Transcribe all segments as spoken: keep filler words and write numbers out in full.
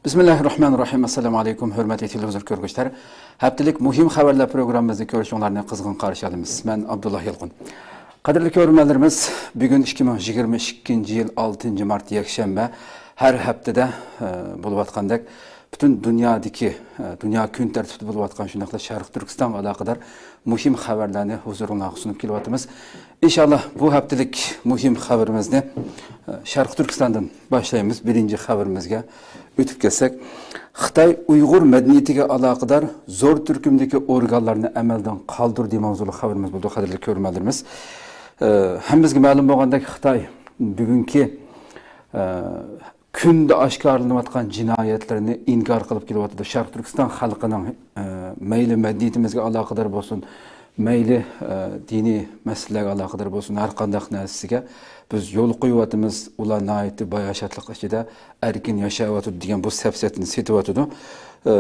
بىسمىللاھىررەھمانىررەھىم. ئەسسالامۇ ئەلەيكۇم، ھۆرمەتلىك تېلېۋىزور كۆرگۈچىلەر. ھەپتىلىك مۇھىم خەۋەرلەر پروگراممىمىزنى كۆرۈشۈڭلارنى قىزغىن قارشى ئالىمىز. مەن ئابدۇللا يالقۇن. قەدىرلىك كۆرۈرمەنلىرىمىز، بۈگۈن ئىككى مىڭ يىگىرمە ئىككىنچى يىل ئالتىنچى مارت يەكشەنبە. ھەر ھەپتىدە، ئە، بولۇۋاتقاندەك، پۈتۈن دۇنيادىكى، ئە، دۇنيا كۈن تەرتىپىدە بولۇۋاتقان، شۇنداقلا شەرقىي تۈركىستانغا ئالاقىدار مۇھىم خەۋەرلەرنى ھۇزۇرۇڭلارغا سۇنۇپ كېلىۋاتىمىز. ئىنشاللا بۇ ھەپتىلىك مۇھىم خەۋىرىمىزنى، ئە، شەرقىي تۈركىستاندىن باشلايمىز. بىرىنچى خەۋىرىمىزگە ئۆتۈپ كەتسەك، خىتاي ئۇيغۇر مەدەنىيىتىگە ئالاقىدار زور تۈركۈمدىكى ئورگانلارنى ئەمەلدىن قالدۇردى ماۋزۇلۇق خەۋىرىمىز بولىدۇ، قەدىرلىك كۆرۈرمەنلىرىمىز. ئە، ھەممىمىزگە مەلۇم بولغاندەك، خىتاي بۈگۈنكى، ئە، كۈندە ئاشكارىلىنىۋاتقان جىنايەتلىرىنى ئىنكار قىلىپ كېلىۋاتىدۇ. شەرقىي تۈركىستان خەلقىنىڭ، ئە، مەيلى مەدەنىيىتىمىزگە ئالاقىدار بولسۇن، مەيلى، ئە، دىنىي مەسىلىلەرگە ئالاقىدار بولسۇن، ھەر قانداق نەرسىگە بىز يول قويۇۋاتىمىز، ئۇلار ناھايىتى باياشاتلىق ئىچىدە ئەركىن ياشاۋاتىدۇ دېگەن بۇ سەپسەتىنى سېتىۋاتىدۇ. ئە،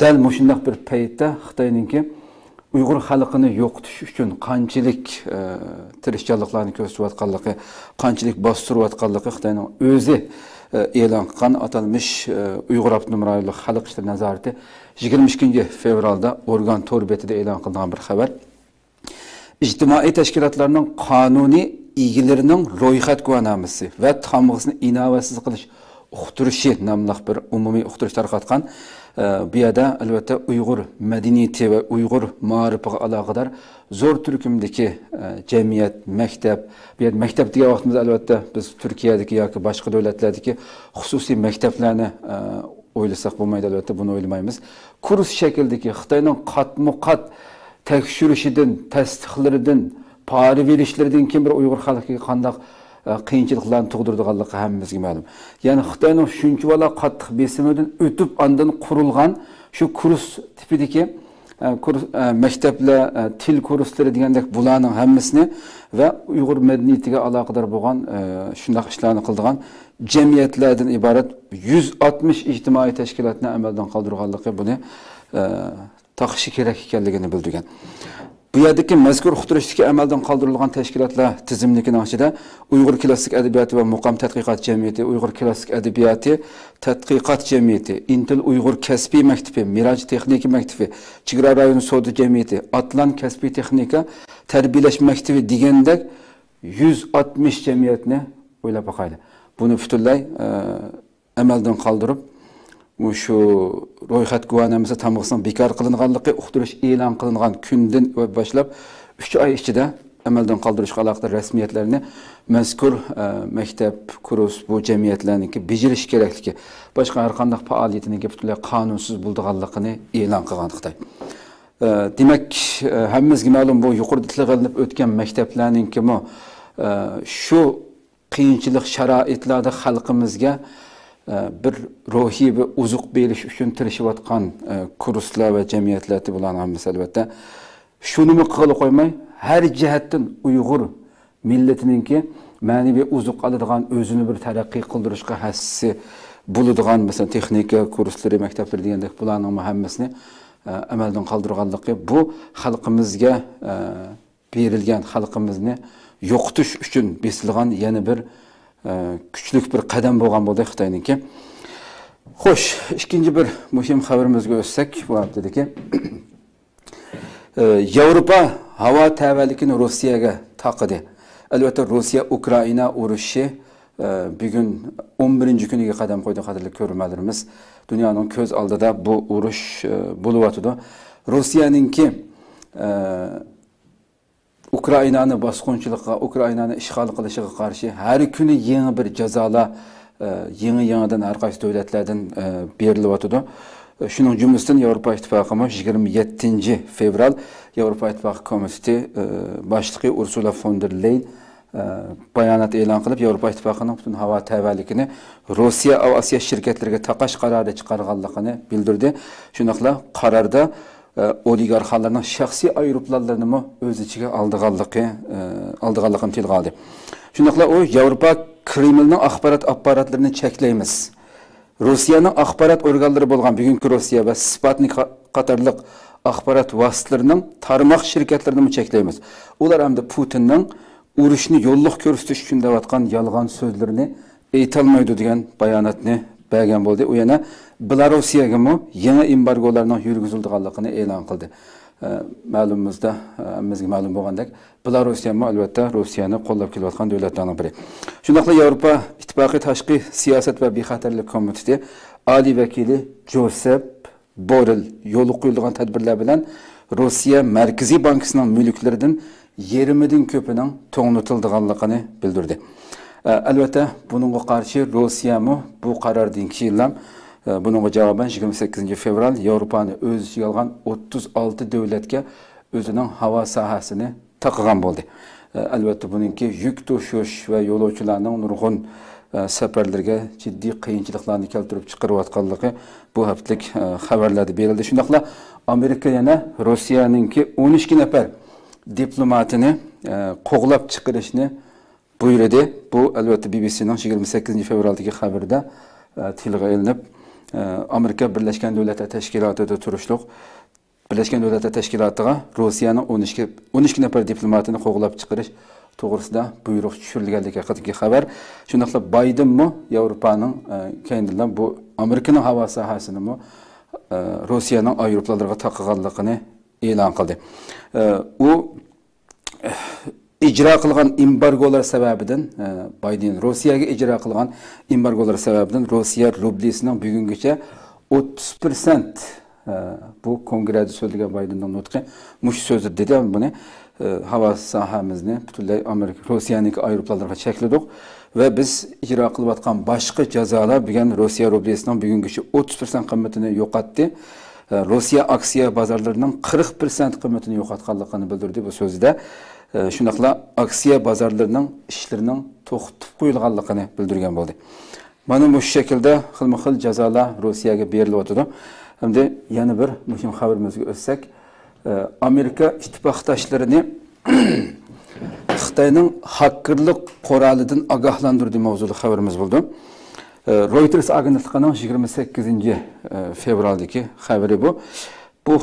دەل مۇشۇنداق بىر پەيتتە خىتاينىڭكى ئۇيغۇر خەلقىنى يوقىتىش ئۈچۈن قانچىلىك، ئە، تىرىشچانلىقلارنى كۆرسىتىۋاتقانلىقى، قانچىلىك باستۇرۇۋاتقانلىقى خىتاينىڭ ئۆزى، ئە، ئېلان قىلغان ئاتالمىش، ئە، ئۇيغۇر ئاپتونوم رايونلۇق خەلق ئىشلىرى نازارىتى يىگىرمە ئىككىنچى فېۋرالدا ئورگان تور بېتىدە ئېلان قىلىنغان بىر خەۋەر. ئىجتىمائىي تەشكىلاتلارنىڭ قانۇنىي ئىگىلىرىنىڭ رويخەت گۇۋاھنامىسى ۋە تامغىسىنى ئىناۋەتسىز قىلىش ئۇقتۇرۇشى ناملىق بىر ئومۇمىي ئۇقتۇرۇش تارقاتقان. ئە، بۇ يەردە، ئەلۋەتتە، ئۇيغۇر مەدەنىيىتى ۋە ئۇيغۇر مائارىپىغا ئالاقىدار زور تۈركۈمدىكى، ئە، جەمئىيەت، مەكتەپ، بۇ يەردە مەكتەپ دېگەن ۋاقتىمىزدا، ئەلۋەتتە، بىز تۈركىيەدىكى ياكى باشقا دۆلەتلەردىكى خۇسۇسىي مەكتەپلەرنى، ئە، ئويلىساق بولمايدۇ، ئەلۋەتتە، بۇنى ئويلىمايمىز. كۇرس شەكلىدىكى خىتاينىڭ قاتمۇ قات تەكشۈرۈشىدىن، تەستىقلىرىدىن، پارا بېرىشلىرىدىن كېيىن بىر ئۇيغۇر خەلقىگە قانداق، ئە، قىيىنچىلىقلارنى تۇغدۇرىدىغانلىقى ھەممىمىزگە مەلۇم. يەنى خىتاينىڭ شۇنچىۋالا قاتتىق بېسىمىدىن ئۆتۈپ، ئاندىن قۇرۇلغان شۇ كۇرس تىپىدىكى، ئە، كۇرس، ئە، مەكتەپلەر، ئە، تىل كۇرسلىرى دېگەندەك بۇلارنىڭ ھەممىسىنى ۋە ئۇيغۇر مەدەنىيىتىگە ئالاقىدار بولغان، ئە، شۇنداق ئىشلارنى قىلىدىغان جەمئىيەتلەردىن ئىبارەت يۈز ئاتمىش ئىجتىمائىي تەشكىلاتنى ئەمەلدىن قالدۇرغانلىقى بۇنى، ئە، تاقىشى كېرەك ئىكەنلىكىنى بىلدۈرگەن. بۇ يەردىكى مەزكۇر ئۇقتۇرۇشتىكى ئەمەلدىن قالدۇرۇلغان تەشكىلاتلار تىزىملىكىنىڭ ئىچىدە ئۇيغۇر كلاسسىك ئەدەبىياتى ۋە مۇقام تەتقىقات جەمئىيىتى، ئۇيغۇر كلاسسىك ئەدەبىياتى تەتقىقات جەمئىيىتى، ئىنتىل ئۇيغۇر كەسپىي مەكتىپى، مىراج تېخنىكا مەكتىپى، چېگرا رايونى سودا جەمئىيىتى، ئاتلان كەسپىي تېخنىكا تەربىيەلەش مەكتىپى دېگەندەك يۈز ئاتمىش جەمئىيەتنى ئويلاپ باقايلى. بۇنى پۈتۈنلەي، ئە، ئەمەلدىن قالدۇرۇپ، مۇشۇ رويخەت گۇۋاھنامىسى تامغىسىنىڭ بىكار قىلىنغانلىقى، ئۇقتۇرۇش ئېلان قىلىنغان كۈندىن باشلاپ ئۈچ ئاي ئىچىدە ئەمەلدىن قالدۇرۇشقا ئالاقىدار رەسمىيەتلەرنى مەزكۇر، ئە، مەكتەپ، كۇرس، بۇ جەمئىيەتلەرنىڭكى بېجىرىشى كېرەكلىكى، باشقا ھەر قانداق پائالىيىتىنىڭكى پۈتۈنلەي قانۇنسىز بولىدىغانلىقىنى ئېلان قىلغان خىتاي. ئە، دېمەك، ئە، ھەممىمىزگە مەلۇم، بۇ يۇقىرىدا تىلغا ئېلىنىپ ئۆتكەن مەكتەپلەرنىڭكىمۇ، ئە، شۇ قىيىنچىلىق شارائىتلاردا خەلقىمىزگە، ئە، بىر روھىي بىر ئوزۇق بېرىش ئۈچۈن تىرىشىۋاتقان، ئە، كۇرسلار ۋە جەمئىيەتلەردە بۇلارنىڭ ھەممىسى، ئەلۋەتتە، شۇنىمۇ قىلغىلى قويماي، ھەر جەھەتتىن ئۇيغۇر مىللىتىنىڭكى مەنىۋى ئوزۇق ئالىدىغان، ئۆزىنى بىر تەرەققىي قىلدۇرۇشقا ھەسسىسى بولىدىغان، مەسىلەن، تېخنىكا كۇرسلىرى، مەكتەپلىرى دېگەندەك، بۇلارنىڭمۇ ھەممىسىنى، ئە، ئەمەلدىن قالدۇرغانلىقى بۇ خەلقىمىزگە، ئە، بېرىلگەن، خەلقىمىزنى يوقىتىش ئۈچۈن بېسىلغان يەنە بىر، ئە، كۈچلۈك بىر قەدەم بولغان بولدى خىتاينىڭكى. خوش، ئىككىنچى بىر مۇھىم خەۋىرىمىزگە ئۆتسەك، بۇ ھەپتىدىكى، ئە، ياۋروپا ھاۋا تەۋەلىكىنى روسىيەگە تاقىدى. ئەلۋەتتە، روسىيە ئۇكرائىنا ئۇرۇشى، ئە، بۈگۈن ئون بىرىنچى كۈنىگە قەدەم قويدى، قەدىرلىك كۆرۈرمەنلىرىمىز. دۇنيانىڭ كۆز ئالدىدا بۇ ئۇرۇش، ئە، بولۇۋاتىدۇ. روسىيەنىڭكى، ئە، ئۇكرائىنانى باسقۇنچىلىقىغا، ئۇكرائىنانى ئىشغال قىلىشىغا قارشى ھەر كۈنى يېڭى بىر جازالار، ئە، يېڭى-يېڭىدىن ھەر قايسى دۆلەتلەردىن، ئە، بېرىلىۋاتىدۇ. شۇنىڭ جۈملىسىدىن ياۋروپا ئىتتىپاقىمۇ يىگىرمە يەتتىنچى فېۋرال ياۋروپا ئىتتىپاقى كومىتېتى، ئە، باشلىقى ئۇرسۇلا فون دېر لېين، ئە، بايانات ئېلان قىلىپ، ياۋروپا ئىتتىپاقىنىڭ پۈتۈن ھاۋا تەۋەلىكىنى روسىيە ئاۋىئاتسىيە شىركەتلىرىگە تاقاش قارارى چىقارغانلىقىنى بىلدۈردى. شۇنداقلا قاراردا ئولىگارخلارنىڭ شەخسىي ئايروپىلانلىرىنىمۇ ئۆز ئىچىگە ئالىدىغانلىقى، ئالىدىغانلىقىنى تىلغا ئالدى. شۇنداقلا ئۇ ياۋروپا كرېملنىڭ ئاخبارات ئاپپاراتلىرىنى چەكلەيمىز. روسىيەنىڭ ئاخبارات ئورگانلىرى بولغان بۈگۈنكى روسىيە ۋە سپۇتنىك قاتارلىق ئاخبارات ۋاسىتىلىرىنىڭ تارماق شىركەتلىرىنىمۇ چەكلەيمىز. ئۇلار ئەمدى پۇتىننىڭ ئۇرۇشنى يوللۇق كۆرسىتىش ئۈچۈن دەۋاتقان يالغان سۆزلىرىنى ئېيتالمايدۇ دېگەن باياناتنى بەرگەن بولدى. ئۇ يەنە بېلاروسىيەگىمۇ يېڭى ئېمبارگولارنىڭ يۈرگۈزۈلىدىغانلىقىنى ئېلان قىلدى. ئە، مەلۇمىمىزدا، ئە، ھەممىمىزگە مەلۇم بولغاندەك، بېلاروسىيەمۇ ئەلۋەتتە روسىيەنى قوللاپ كېلىۋاتقان دۆلەتلەرنىڭ بىرى. شۇنداقلا ياۋروپا ئىتتىپاقى تاشقى سىياسەت ۋە بىخەتەرلىك كومىتېتى ئالىي ۋەكىلى جوزېپ بورېل يولغا قويۇلىدىغان تەدبىرلەر بىلەن روسىيە مەركىزىي بانكىسىنىڭ مۈلۈكلىرىدىن يېرىمىدىن كۆپىنىڭ توڭلىتىلىدىغانلىقىنى بىلدۈردى. ئە، ئەلۋەتتە، بۇنىڭغا قارشى روسىيەمۇ بۇ قاراردىن كېيىنلا، ئە، بۇنىڭغا جاۋابەن يىگىرمە سەككىزىنچى فېۋرال ياۋروپانى ئۆز ئىچىگە ئالغان ئوتتۇز ئالتە دۆلەتكە ئۆزىنىڭ ھاۋا ساھەسىنى تاقىغان بولدى. ئە، ئەلۋەتتە، بۇنىڭكى يۈك توشۇش ۋە يولۇچىلارنىڭ نۇرغۇن، ئە، سەپەرلىرىگە جىددىي قىيىنچىلىقلارنى كەلتۈرۈپ چىقىرىۋاتقانلىقى بۇ ھەپتىلىك، ئە، خەۋەرلەردە بېرىلدى. شۇنداقلا ئامېرىكا يەنە روسىيەنىڭكى ئون ئىككى نەپەر دىپلوماتىنى، ئە، قوغلاپ چىقىرىشنى بۇيرۇدى. بۇ، ئەلۋەتتە، بى بى سىنىڭ يىگىرمە سەككىزىنچى فېۋرالدىكى خەۋىرىدە، ئە، تىلغا ئېلىنىپ، ئە، ئامېرىكا بىرلەشكەن دۆلەتلەر تەشكىلاتىدا تۇرۇشلۇق بىرلەشكەن دۆلەتلەر تەشكىلاتىغا روسىيەنىڭ ئون ئىككى، ئون ئىككى نەپەر دىپلوماتىنى قوغلاپ چىقىرىش توغرىسىدا بۇيرۇق چۈشۈرۈلگەنلىكى ھەققىدىكى خەۋەر. شۇنداقلا بايدېنمۇ ياۋروپانىڭ، ئە، كەينىدىنلا بۇ ئامېرىكىنىڭ ھاۋا ساھەسىنىمۇ، ئە، روسىيەنىڭ ئايروپىلانلىرىغا تاقىغانلىقىنى ئېلان قىلدى. ئە، ئۇ ئىجرا قىلغان ئېمبارگولار سەۋەبىدىن، ئە، بايدېن روسىيەگە ئىجرا قىلغان ئېمبارگولار سەۋەبىدىن روسىيە روبلىسىنىڭ بۈگۈنگىچە ئوتتۇز پىرسەنت، ئە، بۇ كونگرېسدا سۆزلىگەن بايدېننىڭ نۇتقى، مۇشۇ سۆزى دېدى بۇنى، ئە، ھاۋا ساھەمىزنى پۈتۈنلەي ئامېرىكا، روسىيەنىڭكى ئايروپىلانلىرىغا چەكلىدۇق ۋە بىز ئىجرا قىلىۋاتقان باشقا جازالار بۈگۈن روسىيە روبلىسىنىڭ بۈگۈنگىچە ئوتتۇز پىرسەنت قىممىتىنى يوقاتتى. ئە، روسىيە ئاكسىيە بازارلىرىنىڭ قىرىق پىرسەنت قىممىتىنى يوقاتقانلىقىنى بىلدۈردى بۇ سۆزىدە. ئە، شۇنداقلا ئاكسىيە بازارلىرىنىڭ ئىشلىرىنىڭ توختىتىپ قويۇلغانلىقىنى بىلدۈرگەن بولدى. مانا مۇشۇ شەكىلدە خىلمۇ خىل جازالار روسىيەگە بېرىلىۋاتىدۇ. ئەمدى يەنە بىر مۇھىم خەۋىرىمىزگە ئۆتسەك، ئە، ئامېرىكا ئىتتىپاقداشلىرىنى خىتاينىڭ ھاكېرلىق قورالىدىن ئاگاھلاندۇردى ماۋزۇلۇق خەۋىرىمىز بولىدۇ. ئە، رويتېرس ئاگېنتلىقىنىڭ يىگىرمە سەككىزىنچى، ئە، فېۋرالدىكى خەۋىرى بۇ. بۇ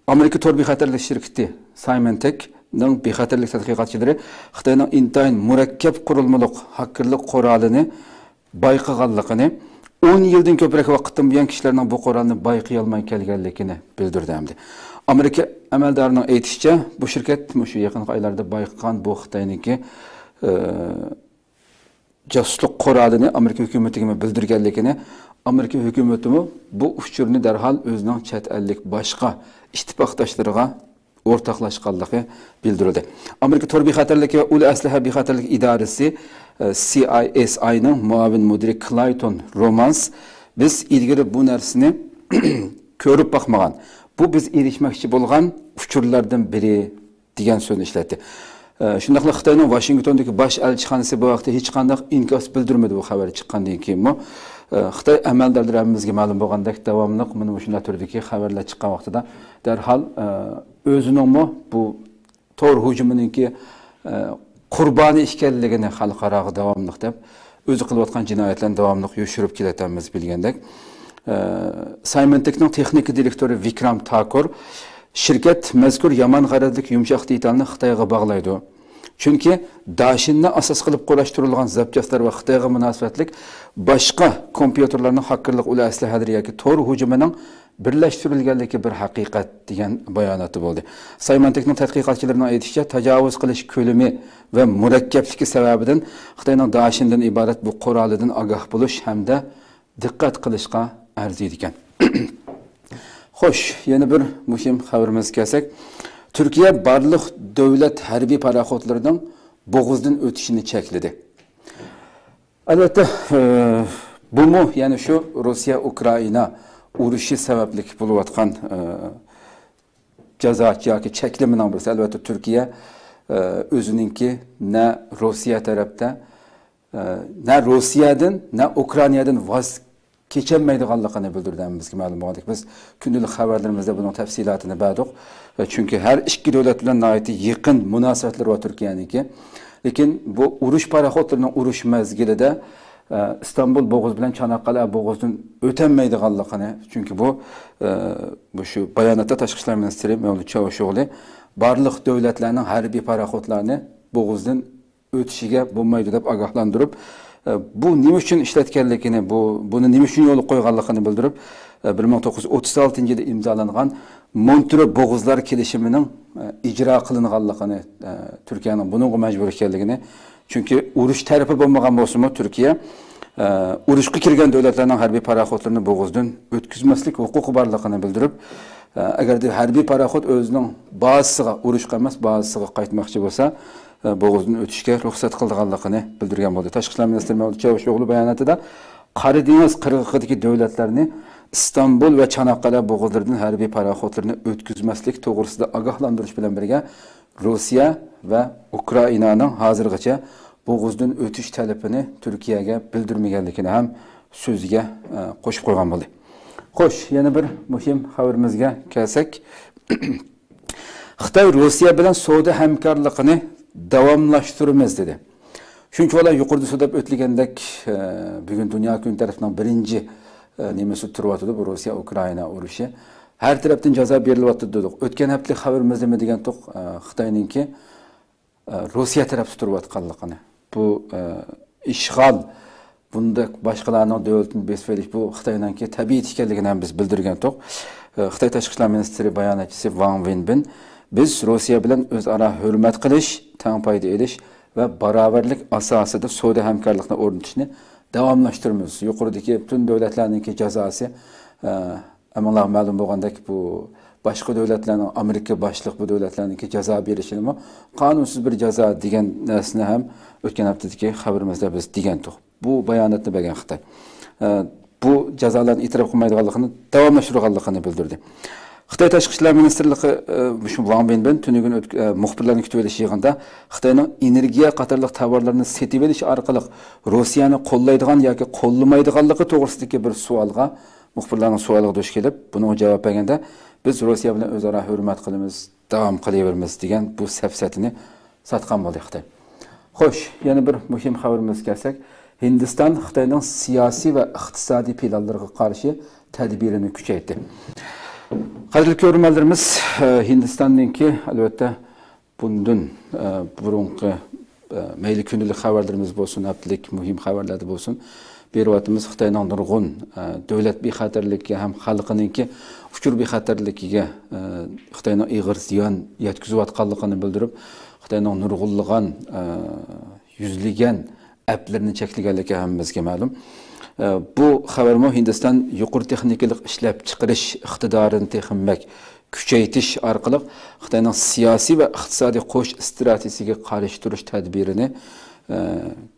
ئامېرىكا تور بىخەتەرلىك شىركىتى سايمەنتېكنىڭ بىخەتەرلىك تەتقىقاتچىلىرى خىتاينىڭ ئىنتايىن مۇرەككەپ قۇرۇلمىلىق ھاكېرلىق قورالىنى بايقىغانلىقىنى، ئون يىلدىن كۆپرەك ۋاقىتتىن بۇيان كىشىلەرنىڭ بۇ قورالنى بايقىيالماي كەلگەنلىكىنى بىلدۈردى ئەمدى. ئامېرىكا ئەمەلدارىنىڭ ئېيتىشىچە، بۇ شىركەت مۇشۇ يېقىنقى ئايلاردا بايقىغان بۇ خىتاينىڭكى، ئى، جاسۇسلۇق قورالىنى ئامېرىكا ھۆكۈمىتىگىمۇ بىلدۈرگەنلىكىنى، ئامېرىكا ھۆكۈمىتىمۇ بۇ ئۇچۇرنى دەرھال ئۆزىنىڭ چەت ئەللىك باشقا ئىتتىپاقداشلىرىغا ئورتاقلاشقانلىقى بىلدۈرۈلدى. ئامېرىكا تور بىخەتەرلىكى ۋە ئۇل ئەسلىھە بىخەتەرلىكى ئىدارىسى، ئى، سى ئاي ئېس ئاينىڭ مۇئاۋىن مۇدىرى كلايتون رومانس، بىز ئىلگىرى بۇ نەرسىنى كۆرۈپ باقمىغان. بۇ بىز ئېرىشمەكچى بولغان ئۇچۇرلاردىن بىرى، دېگەن سۆزنى ئىشلەتتى. ئە، شۇنداقلا خىتاينىڭ ۋاشىنگتوندىكى باش ئەلچىخانىسى بۇ ھەقتە ھېچقانداق ئىنكاس بىلدۈرمىدى بۇ خەۋەر چىققاندىن كېيىنمۇ. ئە، خىتاي ئەمەلدارلىرى ھەممىمىزگە مەلۇم بولغاندەك داۋاملىق مانا مۇشۇنداق تۈردىكى خەۋەرلەر چىققان ۋاقتىدا دەرھال، ئە، ئۆزىنىڭمۇ بۇ تور ھۇجۇمىنىڭكى، ئە، قۇربانى ئىكەنلىكىنى خەلقئاراغا داۋاملىق دەپ، ئۆزى قىلىۋاتقان جىنايەتلەرنى داۋاملىق يوشۇرۇپ كېلىۋاتىمىز بىلگەندەك. ئە، سايمەنتېكنىڭ تېخنىكا دىرېكتورى ۋىكرام تاكۇر، شىركەت مەزكۇر يامان غەرەزلىك يۇمشاق دېتالنى خىتايغا باغلايدۇ. چۈنكى داشىننى ئاساس قىلىپ قۇراشتۇرۇلغان زاپچاسلار ۋە خىتايغا مۇناسىۋەتلىك باشقا كومپيۇتېرلارنىڭ ھاكېرلىق ئۇل ئەسلىھەلىرى ياكى تور ھۇجۇمىنىڭ بىرلەشتۈرۈلگەنلىكى بىر ھەقىقەت، دېگەن باياناتى بولدى. سايمەنتېكنىڭ تەتقىقاتچىلىرىنىڭ ئېيتىشىچە، تاجاۋۇز قىلىش كۆلىمى ۋە مۇرەككەپلىكى سەۋەبىدىن خىتاينىڭ داشىندىن ئىبارەت بۇ قورالىدىن ئاگاھ بولۇش ھەمدە دىققەت قىلىشقا ئەرزىيدىكەن. خوش، يەنە بىر مۇھىم خەۋىرىمىزگە كەلسەك، تۈركىيە بارلىق دۆلەت ھەربىي پاراخوتلىرىنىڭ بوغۇزدىن ئۆتۈشىنى چەكلىدى. ئەلۋەتتە، ئە، بۇمۇ يەنە شۇ روسىيە ئۇكرائىنا ئۇرۇشى سەۋەبلىك بولۇۋاتقان، ئە، جازا ياكى چەكلىمىنىڭ بىرسى. ئەلۋەتتە، تۈركىيە، ئە، ئۆزىنىڭكى نە روسىيە تەرەپتە، ئە، نە روسىيەدىن، نە ئۇكرائىنادىن ۋاز كېچەلمەيدىغانلىقىنى بىلدۈردى. ھەممىمىزگە مەلۇم بولغاندەك، بىز كۈندىلىك خەۋەرلىرىمىزدە بۇنىڭ تەپسىلاتىنى بەردۇق. ئە، چۈنكى ھەر ئىككى دۆلەت بىلەن ناھايىتى يېقىن مۇناسىۋەتلىرى بار تۈركىيەنىڭكى. لېكىن بۇ ئۇرۇش پاراخوتلىرىنىڭ ئۇرۇش مەزگىلىدە، ئە، ئىستانبۇل بوغۇزى بىلەن چاناققالە بوغۇزىدىن ئۆتەلمەيدىغانلىقىنى، چۈنكى بۇ، ئە، بۇ شۇ باياناتتا تاشقى ئىشلار مىنىستىرى مەۋلۇت چاۋۇشئوغلى بارلىق دۆلەتلەرنىڭ ھەربىي پاراخوتلارنى بوغۇزدىن ئۆتۈشىگە بولمايدۇ دەپ ئاگاھلاندۇرۇپ، ئە، بۇ نېمە ئۈچۈن ئىشلەتكەنلىكىنى، بۇ، بۇنى نېمە ئۈچۈن يولغا قويغانلىقىنى بىلدۈرۈپ، ئە، بىر مىڭ توققۇز يۈز ئوتتۇز ئالتىنچى يىلى ئىمزالانغان مونترې بوغۇزلار كېلىشىمىنىڭ، ئە، ئىجرا قىلىنغانلىقىنى، ئە، تۈركىيەنىڭ بۇنىڭغا مەجبۇر ئىكەنلىكىنى، چۈنكى ئۇرۇش تەرىپى بولمىغان بولسىمۇ، تۈركىيە، ئە، ئۇرۇشقا كىرگەن دۆلەتلەرنىڭ ھەربىي پاراخوتلىرىنى بوغۇزدىن ئۆتكۈزمەسلىك ھوقۇقى بارلىقىنى بىلدۈرۈپ، ئە، ئەگەردە ھەربىي پاراخوت ئۆزىنىڭ بازىسىغا، ئۇرۇشقا ئەمەس، بازىسىغا قايتماقچى بولسا، بوغۇزدىن ئۆتۈشكە رۇخسەت قىلىدىغانلىقىنى بىلدۈرگەن بولدى. تاشقى ئىشلار مىنىستىرى مەۋلۇت چاۋۇشئوغلۇ باياناتىدا قارا دېڭىز قىرغىقىدىكى دۆلەتلەرنى ئىستانبۇل ۋە چاناققالە بوغۇزلىرىدىن ھەربىي پاراخوتلىرىنى ئۆتكۈزمەسلىك توغرىسىدا ئاگاھلاندۇرۇش بىلەن بىرگە، روسىيە ۋە ئۇكرائىنانىڭ ھازىرغىچە بوغۇزدىن ئۆتۈش تەلىپىنى تۈركىيەگە بىلدۈرمىگەنلىكىنى ھەم سۆزىگە، ئە، قوشۇپ قويغان بولدى. خوش، يەنە بىر مۇھىم خەۋىرىمىزگە كەلسەك، خىتاي روسىيە بىلەن سودا ھەمكارلىقىنى داۋاملاشتۇرىمىز، دېدى. شۇنچىۋالا يۇقىرىدا سۆزلەپ ئۆتۈلگەندەك، ئە، بۈگۈن دۇنيا كۈنى تەرىپىنىڭ بىرىنچى، ئە، نېمىسى تۇرۇۋاتىدۇ، بۇ روسىيە ئۇكرائىنا ئۇرۇشى. ھەر تەرەپتىن جازا بېرىلىۋاتىدۇ دېدۇق. ئۆتكەن ھەپتىلىك خەۋىرىمىزدىمۇ دېگەنتۇق، ئە، خىتاينىڭكى، ئە، روسىيە تەرەپتە تۇرۇۋاتقانلىقىنى. بۇ، ئە، ئىشغال، بۇنداق باشقىلارنىڭ دۆلىتىنى بېسىپ ئېلىش، بۇ خىتاينىڭكى تەبىئىتى ئىكەنلىكىنى ھەم بىز بىلدۈرگەنتۇق. ئە، خىتاي تاشقى ئىشلار مىنىستىرى باياناتچىسى ۋاڭ ۋېنبىن، بىز روسىيە بىلەن ئۆزئارا ھۆرمەت قىلىش، تەڭ پايدا ئېلىش ۋە باراۋەرلىك ئاساسىدا سودا ھەمكارلىقىنى ئورنىتىشنى داۋاملاشتۇرىمىز. يۇقىرىدىكى پۈتۈن دۆلەتلەرنىڭكى جازاسى، ئە، ھەممىڭلارغا مەلۇم بولغاندەك، بۇ باشقا دۆلەتلەرنىڭ، ئامېرىكا باشلىق بۇ دۆلەتلەرنىڭكى جازا بېرىشىنىمۇ قانۇنسىز بىر جازا دېگەن نەرسىنى ھەم ئۆتكەن ھەپتىدىكى خەۋىرىمىزدە بىز دېگەنتۇق. بۇ باياناتنى بەرگەن خىتاي. ئە، بۇ جازالارنى ئېتىراپ قىلمايدىغانلىقىنى داۋاملاشتۇرغانلىقىنى بىلدۈردى. خىتاي تاشقى ئىشلار مىنىستىرلىقى، ئە، مۇشۇ ۋاڭ بىنبىن تۈنۈگۈن ئۆتك-، ئە، مۇخبىرلارنى كۈتۈۋېلىش يىغىنىدا خىتاينىڭ ئېنېرگىيە قاتارلىق تاۋارلارنى سېتىۋېلىش ئارقىلىق روسىيەنى قوللايدىغان ياكى قوللىمايدىغانلىقى توغرىسىدىكى بىر سوئالغا، مۇخبىرلارنىڭ سوئالىغا دۇچ كېلىپ، بۇنىڭغا جاۋاب بەرگەندە، بىز روسىيە بىلەن ئۆزئارا ھۆرمەت قىلىمىز، داۋام قىلىۋېرىمىز دېگەن بۇ سەپسەتىنى ساتقان بولدى خىتاي. خوش، يەنە بىر مۇھىم خەۋىرىمىزگە كەلسەك، ھىندىستان خىتاينىڭ سىياسىي ۋە ئىقتىسادىي پىلانلىرىغا قارشى تەدبىرىنى كۈچەيتتى. قەدىرلىك كۆرۈرمەنلىرىمىز، ئە، ھىندىستاننىڭكى، ئەلۋەتتە، بۇندىن، ئە، بۇرۇنقى، ئە، مەيلى كۈندىلىك خەۋەرلىرىمىز بولسۇن، ھەپتىلىك مۇھىم خەۋەرلەردە بولسۇن، بېرىۋاتىمىز. خىتاينىڭ نۇرغۇن، ئە، دۆلەت بىخەتەرلىكى ھەم خەلقىنىڭكى ئۇچۇر بىخەتەرلىكىگە، ئە، خىتاينىڭ ئېغىر زىيان يەتكۈزۈۋاتقانلىقىنى بىلدۈرۈپ، خىتاينىڭ نۇرغۇنلىغان، ئە، يۈزلىگەن ئەپلىرىنى چەكلىگەنلىكى ھەممىمىزگە مەلۇم. ئە، بۇ خەۋەرمۇ ھىندىستان يۇقىرى تېخنىكىلىق ئىشلەپچىقىرىش ئىقتىدارىنى تېخىمۇ بەك كۈچەيتىش ئارقىلىق خىتاينىڭ سىياسىي ۋە ئىقتىسادىي قوش ئىستراتېگىيىسىگە قارشى تۇرۇش تەدبىرىنى، ئە،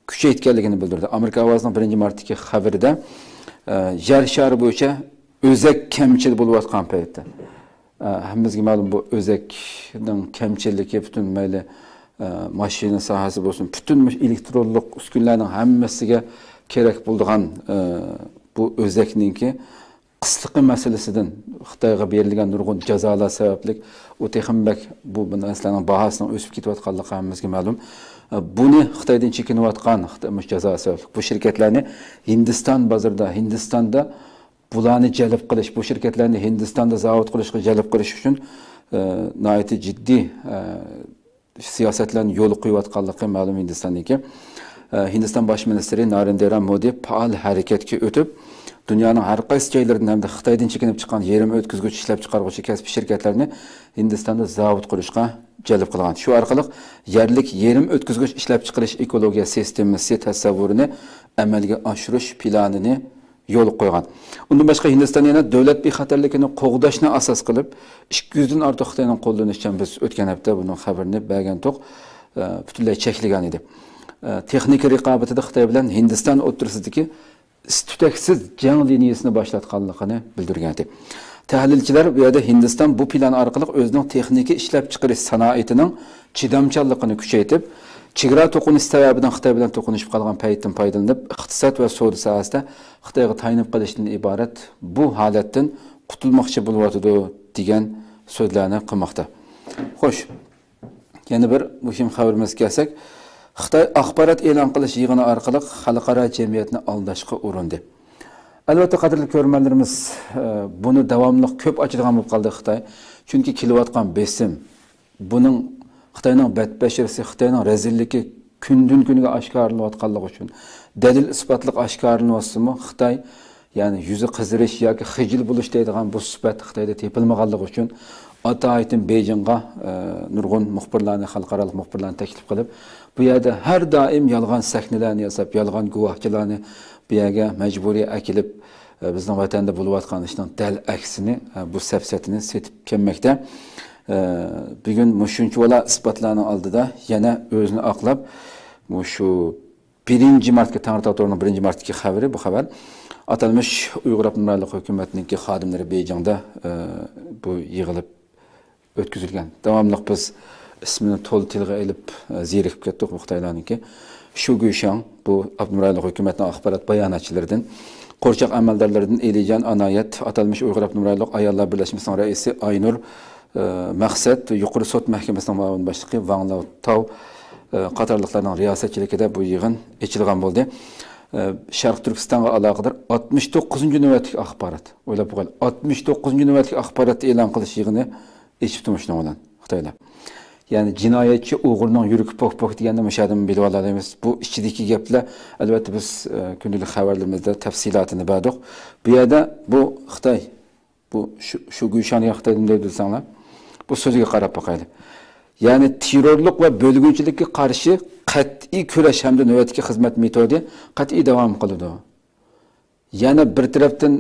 كۈچەيتكەنلىكىنى بىلدۈردى. ئامېرىكا ئاۋازىنىڭ بىرىنچى مارتتىكى خەۋىرىدە، ئە، يەر شارى بويىچە ئۆزەك كەمچىل بولۇۋاتقان پەيتتە، ئە، ھەممىمىزگە مەلۇم، بۇ ئۆزەكنىڭ كەمچىللىكى پۈتۈن مەيلى، ئە، ماشىنا ساھەسى بولسۇن، پۈتۈن مۇشۇ ئېلېكترونلۇق ئۈسكۈنىلەرنىڭ ھەممىسىگە كېرەك بولىدىغان، ئە، بۇ ئۆزەكنىڭكى قىسلىقى مەسىلىسىدىن خىتايغا بېرىلگەن نۇرغۇن جازالار سەۋەبلىك ئۇ تېخىمۇ بەك بۇ نەرسىلەرنىڭ باھاسىنىڭ ئۆسۈپ كېتىۋاتقانلىقى ھەممىمىزگە مەلۇم. ئە، بۇنى خىتايدىن چېكىنىۋاتقان خىتاي مۇشۇ جازا سەۋەبلىك بۇ شىركەتلەرنى ھىندىستان بازىرىدا، ھىندىستاندا بۇلارنى جەلپ قىلىش، بۇ شىركەتلەرنى ھىندىستاندا زاۋۇت قۇرۇشقا جەلپ قىلىش ئۈچۈن، ئە، ناھايىتى جىددىي، ئە، سىياسەتلەرنى يولغا قويۇۋاتقانلىقى مەلۇم ھىندىستاننىڭكى. ئە، ھىندىستان باش مىنىستىرى نارېندرا مودى پائال ھەرىكەتكە ئۆتۈپ، دۇنيانىڭ ھەر قايسى جايلىرىدىن ھەمدە خىتايدىن چېكىنىپ چىققان يېرىم ئۆتكۈزگۈچ ئىشلەپچىقارغۇچى كەسپىي شىركەتلەرنى ھىندىستاندا زاۋۇت قۇرۇشقا جەلپ قىلغان. شۇ ئارقىلىق يەرلىك يېرىم ئۆتكۈزگۈچ ئىشلەپچىقىرىش ئېكولوگىيە سىستېمىسى تەسەۋۋۇرىنى ئەمەلگە ئاشۇرۇش پىلانىنى يولغا قويغان. ئۇندىن باشقا، ھىندىستان يەنە دۆلەت بىخەتەرلىكىنى قوغداشنى ئاساس قىلىپ، ئىككى يۈزدىن ئارتۇق خىتاينىڭ قوللىنىشىچان، بىز ئۆتكەن ھەپتە بۇنىڭ خەۋىرىنى بەرگەنتۇق، ئە، پۈتۈنلەي چەكلىگەن ئىدى. ئە، تېخنىكا رىقابىتىدە خىتاي بىلەن ھىندىستان ئوتتۇرىسىدىكى تۈتەكسىز جەڭ لىنىيىسىنى باشلاتقانلىقىنى بىلدۈرگەن ئىدى. تەھلىلچىلەر بۇ يەردە ھىندىستان بۇ پىلان ئارقىلىق ئۆزىنىڭ تېخنىكا ئىشلەپچىقىرىش سانائىتىنىڭ چىدامچانلىقىنى كۈچەيتىپ، چېگرا توقۇنۇش سەۋەبىدىن خىتاي بىلەن توقۇنۇشۇپ قالغان پەيتتىن پايدىلىنىپ، ئىقتىساد ۋە سودا ساھەسىدە خىتايغا تايىنىپ قېلىشتىن ئىبارەت بۇ ھالەتتىن قۇتۇلماقچى بولۇۋاتىدۇ، دېگەن سۆزلەرنى قىلماقتا. خوش، يەنە بىر مۇھىم خەۋىرىمىزگە كەلسەك، خىتاي ئاخبارات ئېلان قىلىش يىغىنى ئارقىلىق خەلقئارا جەمئىيەتنى ئالداشقا ئۇرۇندى. ئەلۋەتتە، قەدىرلىك كۆرۈرمەنلىرىمىز، ئە، بۇنى داۋاملىق كۆپ ئاچىدىغان بولۇپ قالدى خىتاي. چۈنكى كېلىۋاتقان بېسىم، بۇنىڭ خىتاينىڭ بەتبەشىرىسى، خىتاينىڭ رەزىللىكى كۈندىن كۈنگە ئاشكارىلىنىۋاتقانلىقى ئۈچۈن، دەلىل ئىسپاتلىق ئاشكارىلىنىۋاتسىمۇ، خىتاي، يەنى يۈزى قىزىرىش ياكى خىجىل بولۇش دەيدىغان بۇ سۈپەت خىتايدا تېپىلمىغانلىقى ئۈچۈن، ئاتايىتىن بېيجىڭغا، ئە، نۇرغۇن مۇخبىرلارنى، خەلقئارالىق مۇخبىرلارنى تەكلىپ قىلىپ، بۇ يەردە ھەر دائىم يالغان سەھنىلەرنى ياساپ، يالغان گۇۋاھچىلارنى بۇ يەرگە مەجبۇرىي ئەكېلىپ، ئە، بىزنىڭ ۋەتەندە بولۇۋاتقان ئىشنىڭ دەل ئەكسىنى، ئە، بۇ سەپسەتىنى سېتىپ كەلمەكتە. ئە، بۈگۈن مۇشۇنچىۋالا ئىسپاتلارنىڭ ئالدىدا يەنە ئۆزىنى ئاقلاپ، مۇشۇ بىرىنچى مارتقا، تەڭرىتاغ تورىنىڭ بىرىنچى مارتتىكى خەۋىرى، بۇ خەۋەر. ئاتالمىش ئۇيغۇر ئاپتونوم رايونلۇق ھۆكۈمەتنىڭكى خادىملىرى بېيجىڭدا، ئە، بۇ يىغىلىپ ئۆتكۈزۈلگەن. داۋاملىق بىز ئىسمىنى تولا تىلغا ئېلىپ، ئە، زېرىكىپ كەتتۇق بۇ خىتايلارنىڭكى. شۇ گۈيشاڭ، بۇ ئاپتونوم رايونلۇق ھۆكۈمەتنىڭ ئاخبارات باياناتچىلىرىدىن، قورچاق ئەمەلدارلىرىدىن ئېلىجان ئانايەت، ئاتالمىش ئۇيغۇر ئاپتونوم رايونلۇق ئاياللار بىرلەشمىسىنىڭ رەئىسى ئاينۇر، ئە، مەقسەت، يۇقىرى سوت مەھكىمىسىنىڭ مۇئاۋىن باشلىقى ۋاڭ لاۋتاۋ، ئە، قاتارلىقلارنىڭ رىياسەتچىلىكىدە بۇ يىغىن ئېچىلغان بولدى. ئە، شەرقىي تۈركىستانغا ئالاقىدار ئاتمىش توققۇزىنچى نۆۋەتلىك ئاخبارات. ئويلاپ بېقىڭ، ئاتمىش توققۇزىنچى نۆۋەتلىك ئاخباراتنى ئېلان قىلىش يىغىنى ئېچىپتۇ مۇشۇنىڭ بىلەن خىتايلار. يەنى جىنايەتچى ئوغرىنىڭ يۈرىكى پوك پوك دېگەننى مۇشۇ يەردىن بىلىۋالالايمىز. بۇ ئىچىدىكى گەپلەر، ئەلۋەتتە، بىز، ئە، كۈندىلىك خەۋەرلىرىمىزدە تەپسىلاتىنى بەردۇق. بۇ يەردە بۇ خىتاي، بۇ شۇ، شۇ گۈيشان يا خىتاي نېمە دەيدۇ دېسەڭلار، بۇ سۆزىگە قاراپ باقايلى. يەنى تېررورلۇق ۋە بۆلگۈنچىلىككە قارشى قەتئىي كۈرەش ھەمدە نۆۋەتتىكى خىزمەت مېتودى قەتئىي داۋام قىلىدۇ. يەنە بىر تەرەپتىن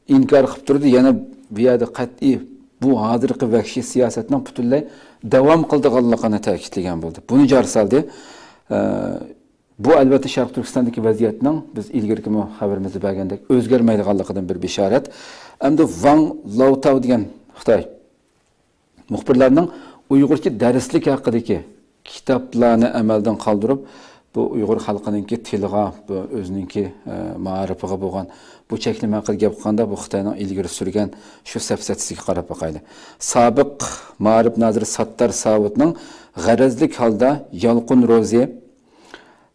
ئىنكار قىلىپ تۇرىدۇ، يەنە بۇ يەردە قەتئىي بۇ ھازىرقى ۋەھشىي سىياسەتنىڭ پۈتۈنلەي داۋام قىلىدىغانلىقىنى تەكىتلىگەن بولدى. بۇنى جار سالدى. ئە، بۇ، ئەلۋەتتە، شەرقىي تۈركىستاندىكى ۋەزىيەتنىڭ، بىز ئىلگىرىكىمۇ خەۋىرىمىزدە بەرگەندەك، ئۆزگەرمەيدىغانلىقىدىن بىر بېشارەت. ئەمدى ۋاڭ لاۋتاۋ دېگەن خىتاي مۇخبىرلارنىڭ ئۇيغۇرچە دەرسلىك ھەققىدىكى كىتابلارنى ئەمەلدىن قالدۇرۇپ، بۇ ئۇيغۇر خەلقىنىڭكى تىلىغا، بۇ ئۆزىنىڭكى، ئە، مائارىپىغا بولغان بۇ چەكلىمە ھەققىدە گەپ قىلغاندا، بۇ خىتاينىڭ ئىلگىرى سۈرگەن شۇ سەپسەتىسىگە قاراپ باقايلى. سابىق مائارىپ نازىرى ساتتار ساۋۇتنىڭ غەرەزلىك ھالدا يالقۇن روزى،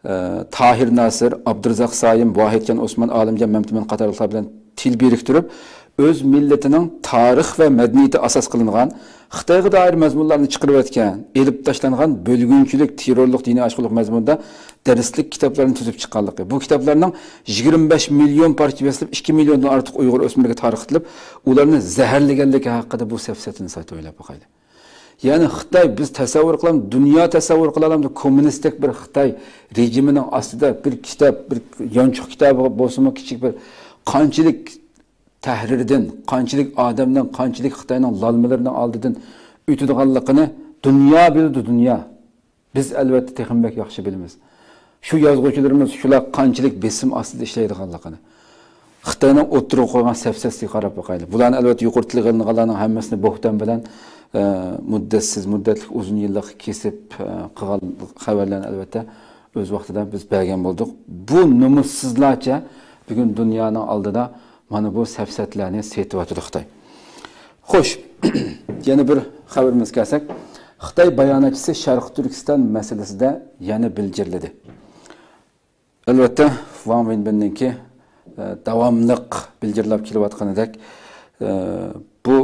ئە، تاھىر ناسىر، ئابدۇرازاق سايىم، ۋاھىدجان ئوسمان، ئالىمجان مەمتىمىن قاتارلىقلار بىلەن تىل بىرىكتۈرۈپ، ئۆز مىللىتىنىڭ تارىخ ۋە مەدەنىيىتى ئاساس قىلىنغان، خىتايغا دائىر مەزمۇنلارنى چىقىرىۋەتكەن، ئېلىپ تاشلانغان بۆلگۈنچىلىك، تېررورلۇق، دىنىي ئاشقۇنلۇق مەزمۇندا دەرسلىك كىتابلارنى تۈزۈپ چىققانلىقى، بۇ كىتابلارنىڭ يىگىرمە بەش مىليون پارچە بېسىلىپ، ئىككى مىليوندىن ئارتۇق ئۇيغۇر ئۆسمۈرىگە تارقىتىلىپ، ئۇلارنى زەھەرلىگەنلىكى ھەققىدە بۇ سەپسەتىنى سايت ئويلاپ باقايلى. يەنى خىتاي، بىز تەسەۋۋۇر قىلالمىدۇق، دۇنيا تەسەۋۋۇر قىلالمىدۇ، كوممۇنىستەك بىر خىتاي رېجىمىنىڭ ئاستىدا بىر كىتاب، بىر يانچۇق كىتابى بولسىمۇ، كىچىك بىر، قانچىلىك تەھرىردىن، قانچىلىك ئادەمنىڭ، قانچىلىك خىتاينىڭ لالمىلىرىنىڭ ئالدىدىن ئۆتىدىغانلىقىنى دۇنيا بىلىدۇ، دۇنيا. بىز، ئەلۋەتتە، تېخىمۇ بەك ياخشى بىلىمىز. شۇ يازغۇچىلىرىمىز شۇلار قانچىلىك بېسىم ئاستىدا ئىشلەيدىغانلىقىنى. خىتاينىڭ ئوتتۇرىغا قويغان سەپسەتىسىگە قاراپ باقايلى. بۇلارنى، ئەلۋەتتە، يۇقىرى تىلغا ئېلىنغانلارنىڭ ھەممىسىنى بوھتان بىلەن، ئە، مۇددەتسىز، مۇددەتلىك ئۇزۇن يىللىق كېسىپ، ئە، قىلغان خەۋەرلەرنى، ئەلۋەتتە، ئۆز ۋاقتىدا بىز بەرگەن بولدۇق. بۇ نومۇسسىزلارچە بۈگۈن دۇنيانىڭ ئالدىدا مانا بۇ سەپسەتىلەرنى سېتىۋاتىدۇ خىتاي. خوش، يەنە بىر خەۋىرىمىزگە كەلسەك، خىتاي باياناتچىسى شەرقىي تۈركىستان مەسىلىسىدە يەنە بىلجىرلىدى. ئەلۋەتتە، ۋاڭ ۋېنبىننىڭكى، ئە، داۋاملىق بىلجىرلاپ كېلىۋاتقىنىدەك، ئە، بۇ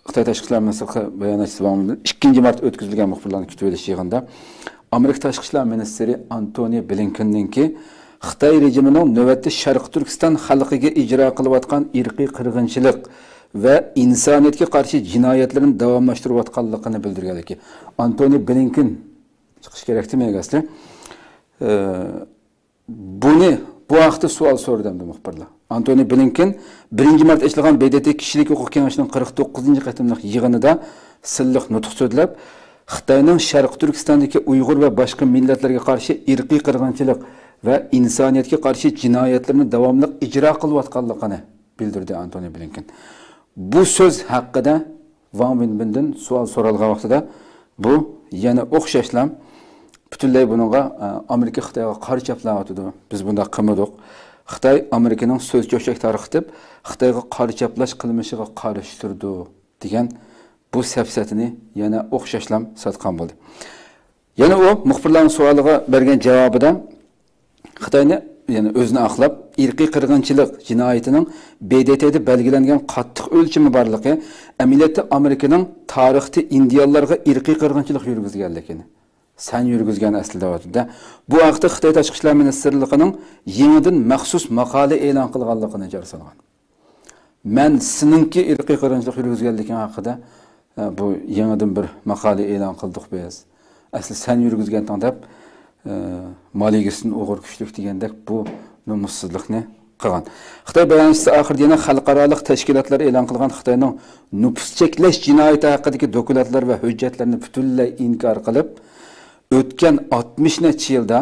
خىتاي تاشقى ئىشلار مىنىستىرلىقى باياناتچىسى ۋاڭ ۋېنبىن ئىككىنچى مارت ئۆتكۈزۈلگەن مۇخبىرلارنى كۈتۈۋېلىش يىغىنىدا ئامېرىكا تاشقى ئىشلار مىنىستىرى ئانتونى بلىنكېننىڭكى خىتاي رېجىمىنىڭ نۆۋەتتە شەرقىي تۈركىستان خەلقىگە ئىجرا قىلىۋاتقان ئىرقىي قىرغىنچىلىق ۋە ئىنسانىيەتكە قارشى جىنايەتلىرىنى داۋاملاشتۇرۇۋاتقانلىقىنى بىلدۈرگەنلىكى. ئانتونى بلىنكېن چىقىش كېرەكتىمۇ ئەسلى؟ ئە، بۇنى، بۇ ھەقتە سوئال سورىدى ئەمدى مۇخبىرلار. ئانتونى بلىنكېن بىرىنچى مارت ئېچىلغان ب د ت كىشىلىك ھوقۇق كېڭىشىنىڭ قىرىق توققۇزىنچى قېتىملىق يىغىنىدا سىنلىق نۇتۇق سۆزلەپ، خىتاينىڭ شەرقىي تۈركىستاندىكى ئۇيغۇر ۋە باشقا مىللەتلەرگە قارشى ئىرقىي قىرغىنچىلىق ۋە ئىنسانىيەتكە قارشى جىنايەتلىرىنى داۋاملىق ئىجرا قىلىۋاتقانلىقىنى بىلدۈردى ئانتونى بلىنكېن. بۇ سۆز ھەققىدە ۋاڭ ۋېنبىندىن سوئال سورالغان ۋاقتىدا، بۇ يەنە ئوخشاشلا پۈتۈنلەي بۇنىڭغا، ئە، ئامېرىكا خىتايغا قارا چاپلاۋاتىدۇ، بىز بۇنداق قىلمىدۇق، خىتاي ئامېرىكىنىڭ سۆز چۆچەك تارقىتىپ، خىتايغا قارا چاپلاش قىلمىشىغا قارشى تۇرىدۇ دېگەن بۇ سەپسەتىنى يەنە ئوخشاشلا ساتقان بولدى. يەنە ئۇ مۇخبىرلارنىڭ سوئالىغا بەرگەن جاۋابىدا، خىتاينى، يەنى ئۆزىنى ئاقلاپ، ئىرقىي قىرغىنچىلىق جىنايىتىنىڭ ب د ت دا بەلگىلەنگەن قاتتىق ئۆلچىمى بارلىقى، ئەمەلىيەتتە ئامېرىكىنىڭ تارىختا ئىندىيانلارغا ئىرقىي قىرغىنچىلىق يۈرگۈزگەنلىكىنى، سەن يۈرگۈزگەن ئەسلىدە دەۋاتىدۇ. بۇ ھەقتە خىتاي تاشقى ئىشلار مىنىستىرلىقىنىڭ يېڭىدىن مەخسۇس ماقالە ئېلان قىلغانلىقىنى جار سالغان. مەن سېنىڭكى ئىرقىي قىرغىنچىلىق يۈرگۈزگەنلىكىڭ ھەققىدە، ئە، بۇ يېڭىدىن بىر ماقالە ئېلان قىلدۇق بىز. ئەسلى سەن يۈرگۈزگەنتىڭ دەپ، ئە، مالىگىسىدىن ئوغرى كۈچلۈك دېگەندەك بۇ نومۇسسىزلىقنى قىلغان. خىتاي باياناتچىسى ئاخىرىدا يەنە خەلقئارالىق تەشكىلاتلار ئېلان قىلغان خىتاينىڭ نوپۇس چەكلەش جىنايىتى ھەققىدىكى دوكلاتلار ۋە ھۆججەتلەرنى پۈتۈنلەي ئىنكار قىلىپ، ئۆتكەن ئاتمىش نەچچە يىلدا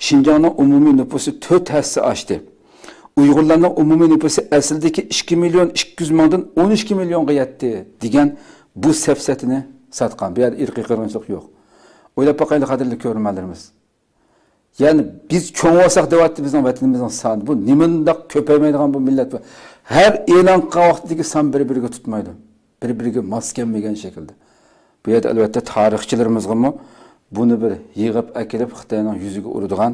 شىنجاڭنىڭ ئومۇمىي نوپۇسى تۆت ھەسسە ئاشتى. ئۇيغۇرلارنىڭ ئومۇمىي نوپۇسى ئەسلىدىكى ئىككى مىليون ئىككى يۈز مىڭدىن ئون ئىككى مىليونغا يەتتى دېگەن بۇ سەپسەتىنى ساتقان. بۇ يەردە ئىرقىي قىرغىنچىلىق يوق. ئويلاپ باقايلى، قەدىرلىك كۆرۈرمەنلىرىمىز. يەنى بىز چوڭ بولساق دەۋاتتى بىزنىڭ ۋەتىنىمىزنىڭ سانى. بۇ نېمانداق كۆپەيمەيدىغان بۇ مىللەت بۇ. ھەر ئېلان قىلغان ۋاقتىدىكى سان بىر-بىرىگە تۇتمايدۇ. بىر-بىرىگە ماس كەلمىگەن شەكىلدە. بۇ يەردە ئەلۋەتتە تارىخچىلىرىمىزغىمۇ بۇنى بىر يىغىپ ئەكېلىپ خىتاينىڭ يۈزىگە ئۇرىدىغان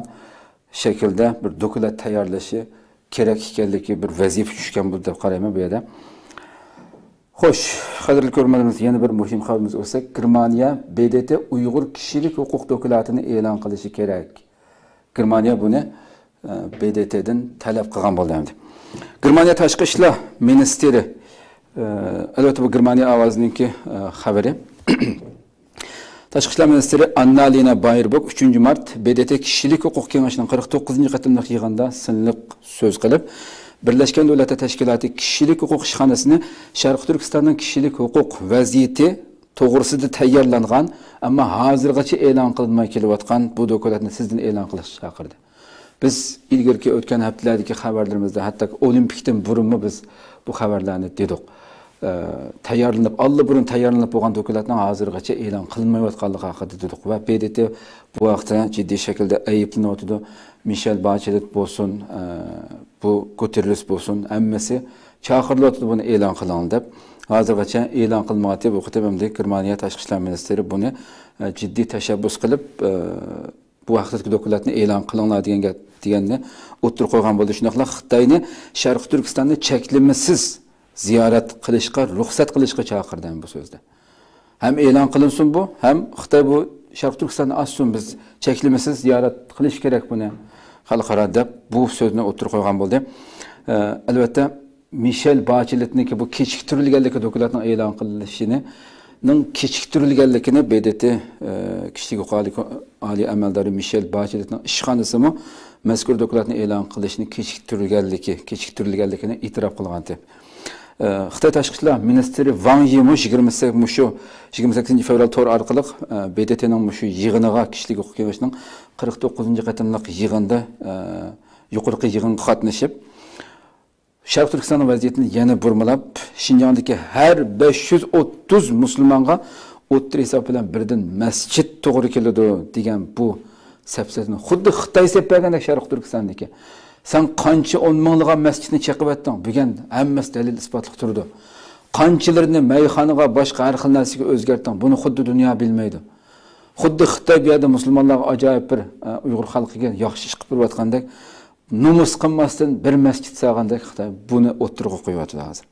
شەكىلدە بىر دوكلات تەييارلىشى كېرەك ئىكەنلىكى بىر ۋەزىپە چۈشكەن بولدى دەپ قارايمەن بۇ يەردە. خوش، قەدىرلىك كۆرۈرمەنلىرىمىز، يەنە بىر مۇھىم خەۋىرىمىزگە ئۆتسەك، گېرمانىيە ب د ت ئۇيغۇر كىشىلىك ھوقۇق دوكلاتىنى ئېلان قىلىشى كېرەك. گېرمانىيە بۇنى، ئە، ب د ت دىن تەلەپ قىلغان بولدى ئەمدى. گېرمانىيە تاشقى ئىشلار مىنىستىرى، ئە، ئەلۋەتتە بۇ گېرمانىيە ئاۋازىنىڭكى، ئە، خەۋىرى. تاشقى ئىشلار مىنىستىرى ئاننا لىنا بايربوك ئۈچىنچى مارت ب د ت كىشىلىك ھوقۇق كېڭىشىنىڭ قىرىق توققۇزىنچى قېتىملىق يىغىنىدا سىنلىق سۆز قىلىپ، بىرلەشكەن دۆلەتلەر تەشكىلاتى كىشىلىك ھوقۇق ئىشخانىسىنى شەرقىي تۈركىستاننىڭ كىشىلىك ھوقۇق ۋەزىيىتى توغرىسىدا تەييارلانغان، ئەمما ھازىرغىچە ئېلان قىلىنماي كېلىۋاتقان بۇ دوكلاتنى تېزدىن ئېلان قىلىشقا چاقىردى. بىز ئىلگىرىكى ئۆتكەن ھەپتىلەردىكى خەۋەرلىرىمىزدە، ھەتتاكى ئولىمپىكتىن بۇرۇنمۇ بىز بۇ خەۋەرلەرنى دېدۇق. ئە، تەييارلىنىپ، ئاللىبۇرۇن تەييارلىنىپ بولغان دوكلاتنىڭ ھازىرغىچە ئېلان قىلىنمايۋاتقانلىقى ھەققىدە دېدۇق ۋە ب د ت بۇ ھەقتە جىددىي شەكىلدە ئەيىبلىنىۋاتىدۇ. مىشېل باچېلېت بولسۇن، ئە، بۇ گۇتېررېس بولسۇن، ھەممىسى چاقىرىلىۋاتىدۇ بۇنى ئېلان قىلىڭ دەپ. ھازىرغىچە ئېلان قىلمىغانتى، بۇ قېتىم ئەمدى گېرمانىيە تاشقى ئىشلار مىنىستىرى بۇنى، ئە، جىددىي تەشەببۇس قىلىپ، ئە، بۇ ھەقتىكى دوكلاتنى ئېلان قىلىڭلار دېگەن گەپ، دېگەننى ئوتتۇرىغا قويغان بولدى. شۇنداقلا خىتاينى شەرقىي تۈركىستاننى چەكلىمىسىز زىيارەت قىلىشقا رۇخسەت قىلىشقا چاقىردى ھەم بۇ سۆزدە. ھەم ئېلان قىلىنسۇن بۇ، ھەم خىتاي بۇ شەرقىي تۈركىستاننى ئاچسۇن، بىز چەكلىمىسىز زىيارەت قىلىش كېرەك بۇنى خەلقئارا دەپ بۇ سۆزنى ئوتتۇرىغا قويغان بولدى. ئە، ئەلۋەتتە، مىشېل باچېلېتنىڭكى بۇ كېچىكتۈرۈلگەنلىكى، دوكلاتنىڭ ئېلان قىلىنىشىنىڭ كېچىكتۈرۈلگەنلىكىنى ب د ت، ئە، كىشىلىك ھوقۇق ئالىي، ئالىي ئەمەلدارى مىشېل باچېلېتنىڭ ئىشخانىسىمۇ مەزكۇر دوكلاتنى ئېلان قىلىشنى كېچىكتۈرگەنلىكى، كېچىكتۈرۈلگەنلىكىنى ئېتىراپ قىلغانتى. ئە، خىتاي تاشقى ئىشلار مىنىستىرى ۋاڭ يىمۇ يىگىرمە سەككىز، مۇشۇ يىگىرمە سەككىزىنچى فېۋرال تور ئارقىلىق، ئە، ب د ت نىڭ مۇشۇ يىغىنىغا، كىشىلىك ھوقۇق كېڭىشىنىڭ قىرىق توققۇزىنچى قېتىملىق يىغىندا، ئە، يۇقىرىقى يىغىنغا قاتنىشىپ، شەرقىي تۈركىستاننىڭ ۋەزىيىتىنى يەنە بۇرمىلاپ، شىنجاڭدىكى ھەر بەش يۈز ئوتتۇز مۇسۇلمانغا ئوتتۇرا ھېساب بىلەن بىردىن مەسچىت توغرا كېلىدۇ دېگەن بۇ سەپسەتىنى خۇددى خىتاي سېلىپ بەرگەندەك شەرقىي تۈركىستاندىكى. سەن قانچە ئون مىڭلىغان مەسچىتنى چېقىۋەتتىڭ، بۈگۈن ھەممىسى دەلىل ئىسپاتلىق تۇرىدۇ. قانچىلىرىنى مەيخانىغا، باشقا ھەر خىل نەرسىگە ئۆزگەرتتىڭ، بۇنى خۇددى دۇنيا بىلمەيدۇ. خۇددى خىتاي بۇ يەردە مۇسۇلمانلارغا ئاجايىپ بىر، ئە، ئۇيغۇر خەلقىگە ياخشى ئىش قىلىپ بېرىۋاتقاندەك، نومۇس قىلماستىن بىر مەسچىت سالغاندەك خىتاي بۇنى ئوتتۇرىغا قويۇۋاتىدۇ ھازىر.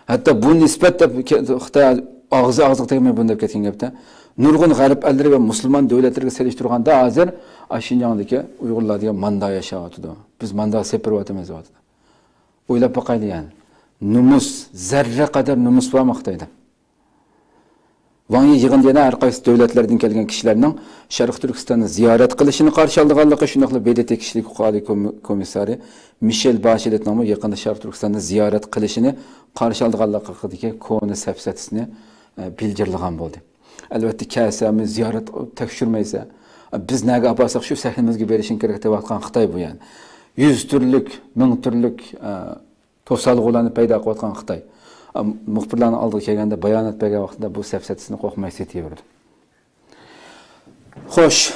ھەتتا بۇ نىسبەت دەپ كە-، خىتاي ئاغزى ئاغزىغا تەگمەي بۇنى دەپ كەتكەن گەپتە، نۇرغۇن غەرب ئەللىرى ۋە مۇسۇلمان دۆلەتلىرىگە سېلىشتۇرغاندا ھازىر ئاشۇ شىنجاڭدىكى ئۇيغۇرلار دېگەن ماندا ياشاۋاتىدۇ. بىز ماندا سېپىرىۋاتىمىز دەۋاتىدۇ. ئويلاپ باقايلى يەنى. نومۇس، زەررە قەدەر نومۇس بارمۇ خىتايدا؟ ۋاڭ يى يىغىندا يەنە ھەر قايسى دۆلەتلەردىن كەلگەن كىشىلەرنىڭ شەرقىي تۈركىستاننى زىيارەت قىلىشىنى قارشى ئالىدىغانلىقى، شۇنداقلا ب د ت كىشىلىك ھوقۇق ئالىي كوم-، كومىسسارى مىشېل باشېلېتنىڭمۇ يېقىندا شەرقىي تۈركىستاننى زىيارەت قىلىشىنى قارشى ئالىدىغانلىقى ھەققىدىكى كونا سەپسەتىسىنى، ئە، بىلجىرلىغان بولدى. ئەلۋەتتە، كەلسەمۇ زىيارەت تەكشۈرمەيسەن. بىز نەگە ئاپارساق شۇ سەھنىمىزگە بېرىشىڭ كېرەك دەۋاتقان خىتاي بۇ يەنى. يۈز تۈرلۈك، مىڭ تۈرلۈك، ئە، توسالغۇلارنى پەيدا قىلىۋاتقان خىتاي. ئە، مۇخبىرلارنىڭ ئالدىغا كەلگەندە بايانات بەرگەن ۋاقتىدا بۇ سەپسەتىسىنى قورقماي سېتىۋېرىدۇ. خوش،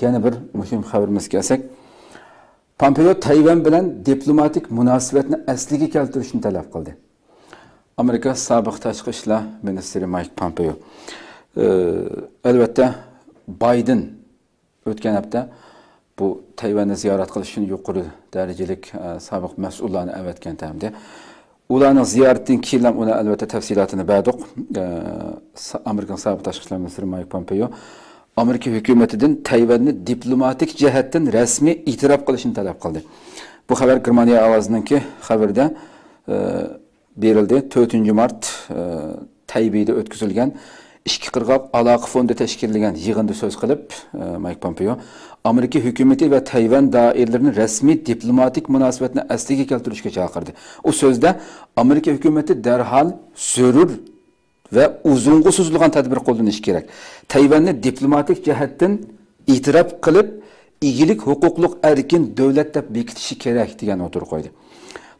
يەنە بىر مۇھىم خەۋىرىمىزگە كەلسەك، پامپېئو تەيۋەن بىلەن دىپلوماتىك مۇناسىۋەتنى ئەسلىگە كەلتۈرۈشنى تەلەپ قىلدى. ئامېرىكا سابىق تاشقى ئىشلار مىنىستىرى مايك پامپېئو. ئە، ئەلۋەتتە، بايدېن ئۆتكەن ھەپتە بۇ تەيۋەننى زىيارەت قىلىش ئۈچۈن يۇقىرى دەرىجىلىك، ئە، سابىق مەسئۇللارنى ئەۋەتكەن تەمدە. ئۇلارنىڭ زىيارىتىدىن كېيىنلا ئۇلار ئەلۋەتتە تەپسىلاتىنى بەردۇق. ئە، سا-، ئامېرىكىنىڭ سابىق تاشقى ئىشلار مىنىستىرى مايك پامپېئو ئامېرىكا ھۆكۈمىتىدىن تەيۋەننى دىپلوماتىك جەھەتتىن رەسمىي ئېتىراپ قىلىشنى تەلەپ قىلدى. بۇ خەۋەر گېرمانىيە ئاۋازىنىڭكى خەۋىرىدە، ئە، بېرىلدى. تۆتىنچى مارت، ئە، تەيبېيدە ئۆتكۈزۈلگەن ئىككى قىرغاق ئالاقە فوندى تەشكىللىگەن يىغىندا سۆز قىلىپ، ئە، مايك پومپېيو ئامېرىكا ھۆكۈمىتى ۋە تەيۋەن دائىرىلىرىنى رەسمىي دىپلوماتىك مۇناسىۋەتنى ئەسلىگە كەلتۈرۈشكە چاقىردى. ئۇ سۆزىدە ئامېرىكا ھۆكۈمىتى دەرھال زۆرۈر ۋە ئۇزۇنغا سوزۇلغان تەدبىر قوللىنىشى كېرەك. تەيۋەننى دىپلوماتىك جەھەتتىن ئېتىراپ قىلىپ، ئىگىلىك ھوقۇقلۇق ئەركىن دۆلەت دەپ بېكىتىشى كېرەك، دېگەن ئوتتۇرىغا قويدى.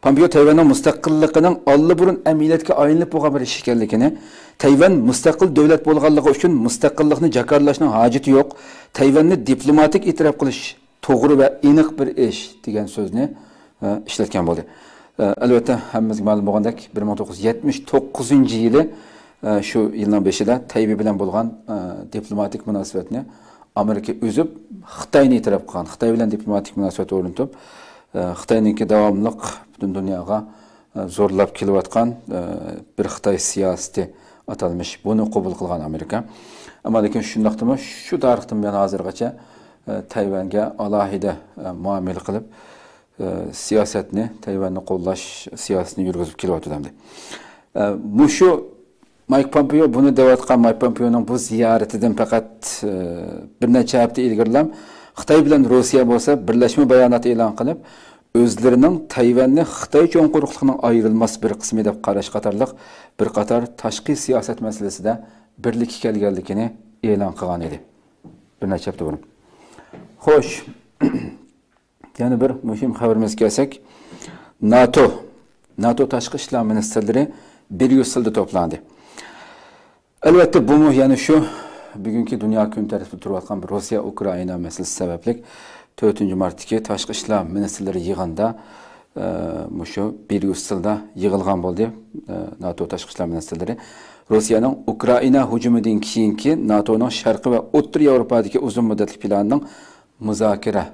پومپېيو تەيۋەننىڭ مۇستەقىللىقىنىڭ ئاللىبۇرۇن ئەمەلىيەتكە ئايلىنىپ بولغان بىر ئىش ئىكەنلىكىنى، تەيۋەن مۇستەقىل دۆلەت بولغانلىقى ئۈچۈن مۇستەقىللىقنى جاكارلاشنىڭ ھاجىتى يوق، تەيۋەننى دىپلوماتىك ئېتىراپ قىلىش توغرا ۋە ئېنىق بىر ئىش، دېگەن سۆزنى، ئە، ئىشلەتكەن بولدى. ئە، ئەلۋەتتە، ھەممىمىزگە مەلۇم بولغاندەك، بىر مىڭ توققۇز يۈز يەتمىش توققۇزىنچى يىلى، ئە، شۇ يىلنىڭ بېشىدا تەيبېي بىلەن بولغان، ئە، دىپلوماتىك مۇناسىۋەتنى ئامېرىكا ئۈزۈپ، خىتاينى ئېتىراپ قىلغان، خىتاي بىلەن دىپلوماتىك مۇناسىۋەت ئورنىتىپ، ئە، خىتاينىڭكى داۋاملىق پۈتۈن دۇنياغا، ئە، زورلاپ كېلىۋاتقان، ئە، بىر خىتاي سىياسىتى ئاتالمىش، بۇنى قوبۇل قىلغان ئامېرىكا. ئەمما لېكىن شۇنداقتىمۇ شۇ تارىختىن بۇيان ھازىرغىچە، ئە، تەيۋەنگە ئالاھىدە، ئە، مۇئامىلە قىلىپ، ئە، سىياسەتنى، تەيۋەننى قوللاش سىياسىتىنى يۈرگۈزۈپ كېلىۋاتىدۇ ئەمدى. ئە، مۇشۇ مايك پومپېيو بۇنى دەۋاتقان، مايك پومپېيونىڭ بۇ زىيارىتىدىن پەقەت، ئە، بىر نەچچە ھەپتە ئىلگىرىلا خىتاي بىلەن روسىيە بولسا بىرلەشمە بايانات ئېلان قىلىپ، ئۆزلىرىنىڭ تەيۋەننى خىتاي چوڭ قۇرۇقلۇقىنىڭ ئايرىلماس بىر قىسمى دەپ قاراش قاتارلىق بىر قاتار تاشقى سىياسەت مەسىلىسىدە بىرلىككە كەلگەنلىكىنى ئېلان قىلغان ئىدى. بىر نەچچە ھەپتە بۇرۇن. خوش. يەنە بىر مۇھىم خەۋىرىمىزگە كەلسەك، ناتو، ناتو تاشقى ئىشلار مىنىستىرلىرى بريۇسسېلدا توپلاندى. ئەلۋەتتە، بۇمۇ يەنە شۇ بۈگۈنكى دۇنيا كۈن تەرتىپىدە تۇرۇۋاتقان بۇ روسىيە ئۇكرائىنا مەسىلىسى سەۋەبلىك تۆتىنچى مارتتىكى تاشقى ئىشلار مىنىستىرلىرى يىغىنىدا، ئە، مۇشۇ بريۇسسېلدا يىغىلغان بولدى، ئە، ناتو تاشقى ئىشلار مىنىستىرلىرى. روسىيەنىڭ ئۇكرائىنا ھۇجۇمىدىن كېيىنكى ناتونىڭ شەرقىي ۋە ئوتتۇرا ياۋروپادىكى ئۇزۇن مۇددەتلىك پىلانىنىڭ مۇزاكىرە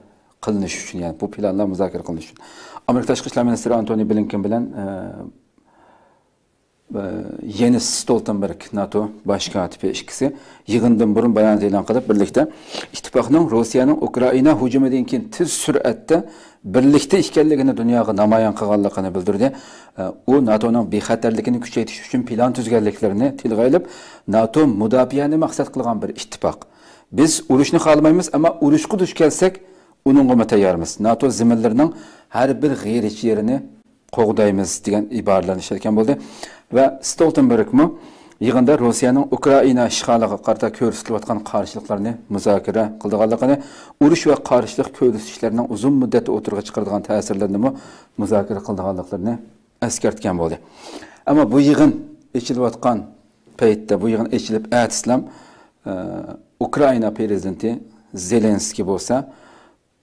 قىلىنىش ئۈچۈن، يەنى بۇ پىلانلار مۇزاكىرە قىلىنىش ئۈچۈن، ئامېرىكا تاشقى ئىشلار مىنىستىرى ئانتونى بلىنكېن بىلەن، ئە، ئە، يېنس ستولتېنبېرگ، ناتو باش كاتىپى ئىككىسى يىغىندىن بۇرۇن بايانات ئېلان قىلىپ، بىرلىكتە ئىتتىپاقنىڭ روسىيەنىڭ ئۇكرائىنا ھۇجۇمىدىن كېيىن تېز سۈرئەتتە بىرلىكتە ئىكەنلىكىنى دۇنياغا نامايان قىلغانلىقىنى بىلدۈردى. ئە، ئۇ ناتونىڭ بىخەتەرلىكىنى كۈچەيتىش ئۈچۈن پىلان تۈزگەنلىكلىرىنى تىلغا ئېلىپ، ناتو مۇداپىئەنى مەقسەت قىلغان بىر ئىتتىپاق. بىز ئۇرۇشنى خالىمايمىز، ئەمما ئۇرۇشقا دۇچ كەلسەك، ئۇنىڭغىمۇ تەييارمىز. ناتو زېمىنلىرىنىڭ ھەر بىر غېرىچ يېرىنى قوغدايمىز، دېگەن ئىبارىلەرنى ئىشلەتكەن بولدى. ۋە ستولتېنبېرگمۇ يىغىندا روسىيەنىڭ ئۇكرائىنا ئىشغالىغا قارىتا كۆرسىتىلىۋاتقان قارشىلىقلارنى مۇزاكىرە قىلىدىغانلىقىنى، ئۇرۇش ۋە قارشىلىق كۆرسىتىشلەرنىڭ ئۇزۇن مۇددەتتە ئوتتۇرىغا چىقىرىدىغان تەسىرلىرىنىمۇ مۇزاكىرە قىلىدىغانلىقلىرىنى ئەسكەرتكەن بولدى. ئەمما بۇ يىغىن ئېچىلىۋاتقان پەيتتە، بۇ يىغىن ئېچىلىپ ئەتىسىلەم، ئە، ئۇكرائىنا پىرېزىدېنتى زېلېنسكىي بولسا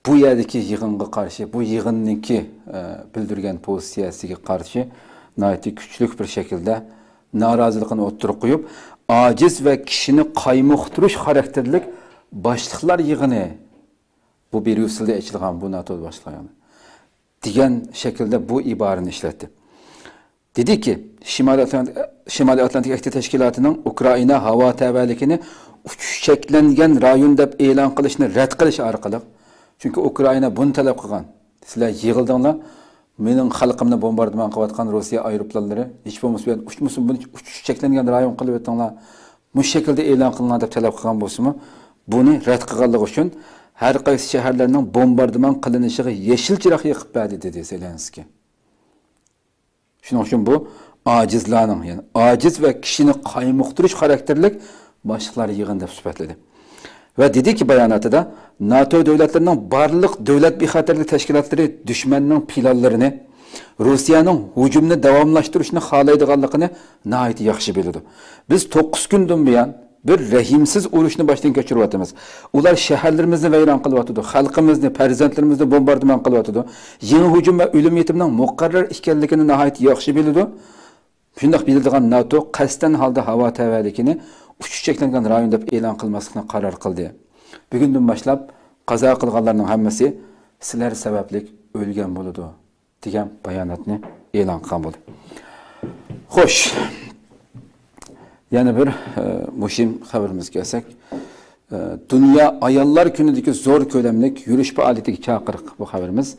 بۇ يەردىكى يىغىنغا قارشى، بۇ يىغىننىڭكى، ئە، بىلدۈرگەن پوزىتسىيەسىگە قارشى ناھايىتى كۈچلۈك بىر شەكىلدە نارازىلىقىنى ئوتتۇرىغا قويۇپ، ئاجىز ۋە كىشىنى قايمۇقتۇرۇش خاراكتېرلىك باشلىقلار يىغىنى، بۇ بريۇسسېلدا ئېچىلغان بۇ ناتو باشلىقلار يىغىنى، دېگەن شەكىلدە بۇ ئىبارىنى ئىشلەتتى. دېدىكى، شىمالىي ئاتلانتىك، شىمالىي ئاتلانتىك ئەھدى تەشكىلاتىنىڭ ئۇكرائىنا ھاۋا تەۋەلىكىنى ئۇچۇش چەكلەنگەن رايون دەپ ئېلان قىلىشنى رەت قىلىش ئارقىلىق، چۈنكى ئۇكرائىنا بۇنى تەلەپ قىلغان، سىلەر يىغىلدىڭلار، مېنىڭ خەلقىمنى بومباردىمان قىلىۋاتقان روسىيە ئايروپىلانلىرى ھېچ بولمىسا بۇ يەردە ئۇچمىسۇن، بۇنى ئۇچۇش چەكلەنگەن رايون قىلىۋېتىڭلار، مۇشۇ شەكىلدە ئېلان قىلىڭلار دەپ تەلەپ قىلغان بولسىمۇ، بۇنى رەت قىلغانلىقى ئۈچۈن ھەر قايسى شەھەرلەرنىڭ بومباردىمان قىلىنىشىغا يېشىل چىراغ يېقىپ بەردى، دېدى زېلېنسكىي. شۇنىڭ ئۈچۈن بۇ ئاجىزلارنىڭ، يەنى ئاجىز ۋە كىشىنى قايمۇقتۇرۇش خاراكتېرلىك باشلىقلار يىغىنى دەپ سۈپەتلىدى. ۋە دېدىكى باياناتىدا، ناتو دۆلەتلىرىنىڭ بارلىق دۆلەت بىخەتەرلىك تەشكىلاتلىرى دۈشمەننىڭ پىلانلىرىنى، روسىيەنىڭ ھۇجۇمنى داۋاملاشتۇرۇشنى خالايدىغانلىقىنى ناھايىتى ياخشى بىلىدۇ. بىز توققۇز كۈندىن بۇيان بىر رەھىمسىز ئۇرۇشنى باشتىن كەچۈرۈۋاتىمىز. ئۇلار شەھەرلىرىمىزنى ۋەيران قىلىۋاتىدۇ، خەلقىمىزنى، پەرزەنتلىرىمىزنى بومباردىمان قىلىۋاتىدۇ. يېڭى ھۇجۇم ۋە ئۆلۈم يېتىمنىڭ مۇقەررەر ئىكەنلىكىنى ناھايىتى ياخشى بىلىدۇ. شۇنداق بىلىدىغان ناتو قەستەن ھالدا ھاۋا تەۋەلىكىنى ئۇچۇش چەكلەنگەن رايون دەپ ئېلان قىلماسلىقنى قارار قىلدى. بۈگۈندىن باشلاپ قازا قىلغانلارنىڭ ھەممىسى سىلەر سەۋەبلىك ئۆلگەن بولىدۇ، دېگەن باياناتنى ئېلان قىلغان بولدى. خوش، يەنە بىر، ئە، مۇھىم خەۋىرىمىزگە كەلسەك، ئە، دۇنيا ئاياللار كۈنىدىكى زور كۆلەملىك يۈرۈش پائالىيىتىگە چاقىرىق، بۇ خەۋىرىمىز.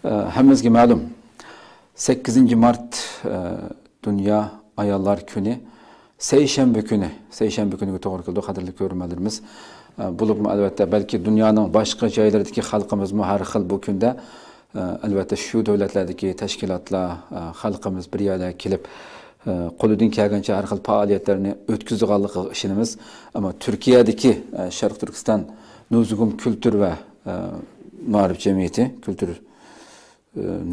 ئە، ھەممىمىزگە مەلۇم، سەككىزىنچى مارت، ئە، دۇنيا ئاياللار كۈنى، سەيشەنبە كۈنى، سەيشەنبە كۈنىگە توغرا كېلىدۇ، قەدىرلىك كۆرۈرمەنلىرىمىز. ئە، بولۇپمۇ ئەلۋەتتە، بەلكى دۇنيانىڭ باشقا جايلىرىدىكى خەلقىمىزمۇ ھەر خىل بۇ كۈندە، ئە، ئەلۋەتتە، شۇ دۆلەتلەردىكى تەشكىلاتلار، ئە، خەلقىمىز بىر يەرلەرگە كېلىپ، ئە، قولىدىن كەلگەنچە ھەر خىل پائالىيەتلەرنى ئۆتكۈزىدىغانلىقىغا ئىشىنىمىز. ئەمما تۈركىيەدىكى، ئە، شەرقىي تۈركىستان نۇزۇگۇم كۈلتۈر ۋە، ئە، مائارىپ جەمئىيىتى، كۈلتۈر، ئە،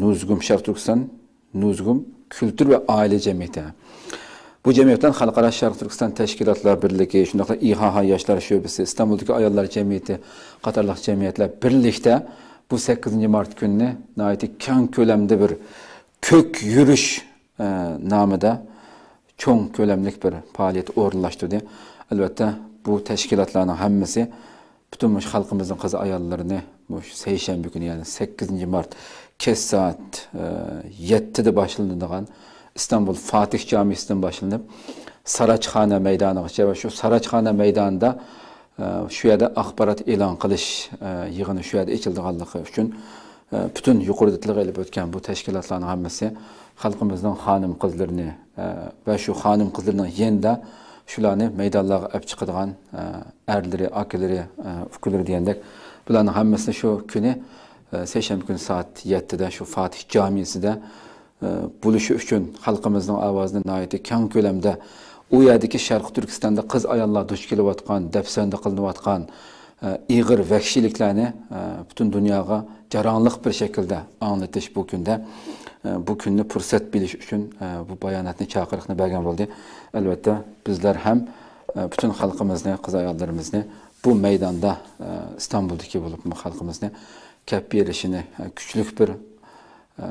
نۇزۇگۇم شەرقىي تۈركىستان نۇزۇگۇم كۈلتۈر ۋە ئائىلە جەمئىيىتى. بۇ جەمئىيەت بىلەن خەلقئارا شەرقىي تۈركىستان تەشكىلاتلار بىرلىكى، شۇنداقلا ئىھائا ياشلار شۆبىسى، ئىستانبۇلدىكى ئاياللار جەمئىيىتى قاتارلىق جەمئىيەتلەر بىرلىكتە بۇ سەككىزىنچى مارت كۈنىنى ناھايىتى كەڭ كۆلەمدە بىر كۆك يۈرۈش، ئە، نامىدا چوڭ كۆلەملىك بىر پائالىيەت ئورۇنلاشتۇردى. ئەلۋەتتە، بۇ تەشكىلاتلارنىڭ ھەممىسى پۈتۈن مۇشۇ خەلقىمىزنىڭ قىز ئاياللىرىنى مۇشۇ سەيشەنبە كۈنى، يەنى سەككىزىنچى مارت، كەچ سائەت، ئە، يەتتىدە باشلىنىدىغان ئىستانبۇل فاتىھ جامىسىدىن باشلىنىپ، ساراچخانا مەيدانىغىچە ۋە شۇ ساراچخانا مەيدانىدا، ئە، شۇ يەردە ئاخبارات ئېلان قىلىش، ئە، يىغىنى شۇ يەردە ئېچىلىدىغانلىقى ئۈچۈن، ئە، پۈتۈن يۇقىرىدا تىلغا ئېلىپ ئۆتكەن بۇ تەشكىلاتلارنىڭ ھەممىسى خەلقىمىزنىڭ خانىم-قىزلىرىنى، ئە، ۋە شۇ خانىم-قىزلىرىنىڭ يېنىدا شۇلارنى مەيدانلارغا ئەپ چىقىدىغان، ئە، ئەرلىرى، ئاكىلىرى، ئە، ئۇكىلىرى دېگەندەك، بۇلارنىڭ ھەممىسىنى شۇ كۈنى، ئە، سەيشەنبە كۈنى سائەت يەتتىدە شۇ فاتىھ جامىسىدا، ئە، بولۇشى ئۈچۈن، خەلقىمىزنىڭ ئاۋازىنى ناھايىتى كەڭ كۆلەمدە ئۇ يەردىكى شەرقىي تۈركىستاندا قىز-ئاياللار دۇچ كېلىۋاتقان، دەپسەندە قىلىنىۋاتقان، ئە، ئېغىر ۋەھشىيلىكلەرنى، ئە، پۈتۈن دۇنياغا جاراڭلىق بىر شەكىلدە ئاڭلىتىش بۇ كۈندە، ئە، بۇ كۈننى پۇرسەت بىلىش ئۈچۈن، ئە، بۇ باياناتنى، چاقىرىقنى بەرگەن بولدى. ئەلۋەتتە، بىزلەر ھەم، ئە، پۈتۈن خەلقىمىزنى، قىز-ئاياللىرىمىزنى بۇ مەيداندا، ئە، ئىستانبۇلدىكى بولۇپمۇ خەلقىمىزنى كەپ بېرىشىنى، ئە، كۈچلۈك بىر، ئە،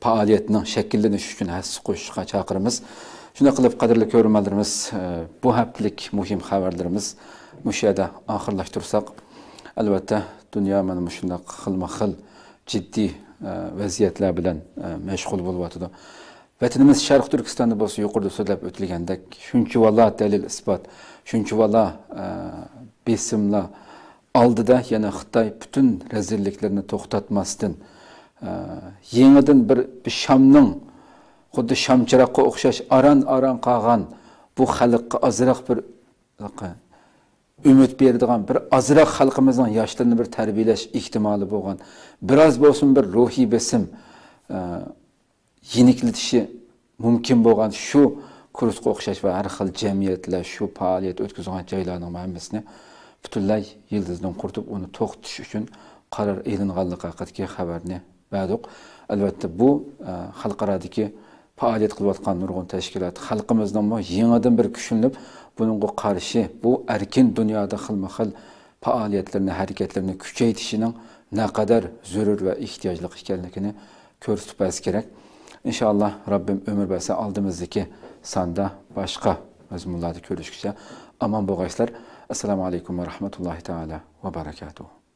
پائالىيەتنىڭ شەكىللىنىشى ئۈچۈن ھەسسە قوشۇشقا چاقىرىمىز. شۇنداق قىلىپ، قەدىرلىك كۆرۈرمەنلىرىمىز، ئە، بۇ ھەپتىلىك مۇھىم خەۋەرلىرىمىز مۇشۇ يەردە ئاخىرلاشتۇرساق، ئەلۋەتتە، دۇنيا مانا مۇشۇنداق خىلمۇ خىل جىددىي، ئە، ۋەزىيەتلەر بىلەن، ئە، مەشغۇل بولۇۋاتىدۇ. ۋەتىنىمىز شەرقىي تۈركىستاندا بولسا، يۇقىرىدا سۆزلەپ ئۆتۈلگەندەك، شۇنچىۋالا دەلىل-ئىسپات، شۇنچىۋالا، ئە، بېسىملار ئالدىدا يەنە خىتاي پۈتۈن رەزىللىكلىرىنى توختاتماستىن، ئە، يېڭىدىن بىر، بىر شامنىڭ، خۇددى شام چىراغقا ئوخشاش ئاران-ئاران قالغان بۇ خەلققە ئازراق بىر ئۈمىد بېرىدىغان، بىر ئازراق خەلقىمىزنىڭ ياشلىرىنى بىر تەربىيەلەش ئېھتىمالى بولغان، بىراز بولسىمۇ بىر روھىي بېسىم، ئە، يېنىكلىتىشى مۇمكىن بولغان شۇ كۇرسقا ئوخشاش ۋە ھەر خىل جەمئىيەتلەر، شۇ پائالىيەت ئۆتكۈزىدىغان جايلارنىڭ ھەممىسىنى پۈتۈنلەي يىلتىزىدىن قۇرۇتۇپ، ئۇنى توختىتىش ئۈچۈن قارار ئېلىنغانلىقى ھەققىدىكى خەۋەرنى بەردۇق. ئەلۋەتتە، بۇ، ئە، خەلقئارادىكى پائالىيەت قىلىۋاتقان نۇرغۇن تەشكىلات، خەلقىمىزنىڭمۇ يېڭىدىن بىر كۈچلىنىپ، بۇنىڭغا قارشى بۇ ئەركىن دۇنيادا خىلمۇ خىل پائالىيەتلىرىنى، ھەرىكەتلىرىنى كۈچەيتىشىنىڭ نەقەدەر زۆرۈر ۋە ئېھتىياجلىق ئىكەنلىكىنى كۆرسىتىپ بەرسە كېرەك. ئىنشائاللا، رەببىم ئۆمۈر بەرسە، ئالدىمىزدىكى ساندا باشقا مەزمۇنلاردا كۆرۈشكىچە ئامان بولغايسىلەر. ئەسسالامۇ ئەلەيكۇم ۋە رەھمەتۇللاھى تائالا ۋە بەرەكاتۇھۇ.